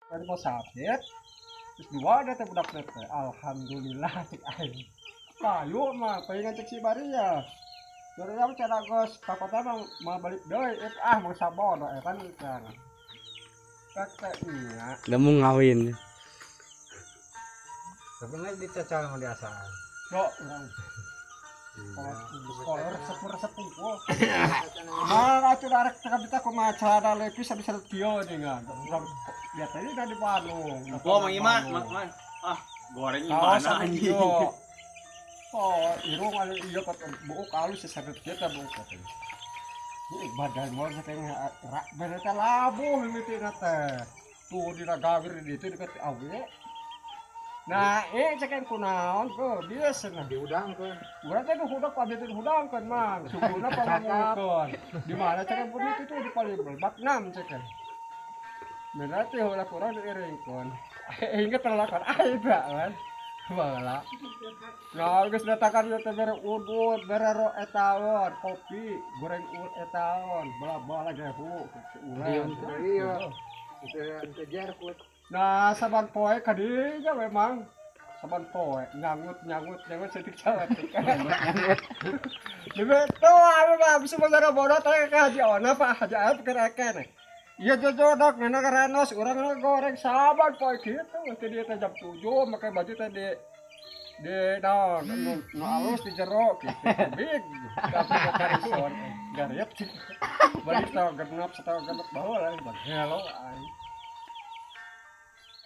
Kan mau sakit. Terus dua ada teh budak teh. Alhamdulillah cek aing. Payu mah palingan cek si Baria. Baria mah cara geus ka kota mah mau balik deui. Eh, ah mau sabodo eh kan kan. Kata iya. Udah mau ngawin. Tapi nggak dicacal sama diasaan. Yo, urang. Sekolah resep resep kumpul. Nah, atuh arek cakap kita kumaha cara lepis bisa kieu dengan. Urang lihat aja dari Bandung. Oh, Mang Ima, Mang, Mang. Ah, goreng Kaos gimana sama anjing. ieu. Oh, irung anu ieu kat buuk alus saset kieu teh buuk teh. Ini badan mau teh rak bere teh labuh mimitina teh. Tuh dina gawir di ditu dekat awe. Nah, eh cekan kunaon ke biasa nah. Diudang ke. Urang teh nu hudak abdi teh hudangkeun mang. Suguna pangungukeun. Di mana cekan pun itu tuh di paling bak enam cekan. Berarti heula kurang diiringkeun. Inget terlakuan aing kan. Baheula. Nah, geus datakan ieu teh bere udut, bere ro etaon, kopi, goreng ul etaon, bala-bala gehu, ulah. Iya. Itu itu jarkut. Nah, saban poe kadinya memang saban poe nyangut nyangut nyangut setik caletik. Demi tuh anu mah bisa manjara bodoh teh ka Haji Ona Pak Haji Aep keur eken. Iya jojodok nena kerenos urang goreng saban poe kitu teh dia teh jam 7 make baju teh di naon nu, nu alus di jero kitu big tapi garison gariep balik setengah genep baheula bang hello aing.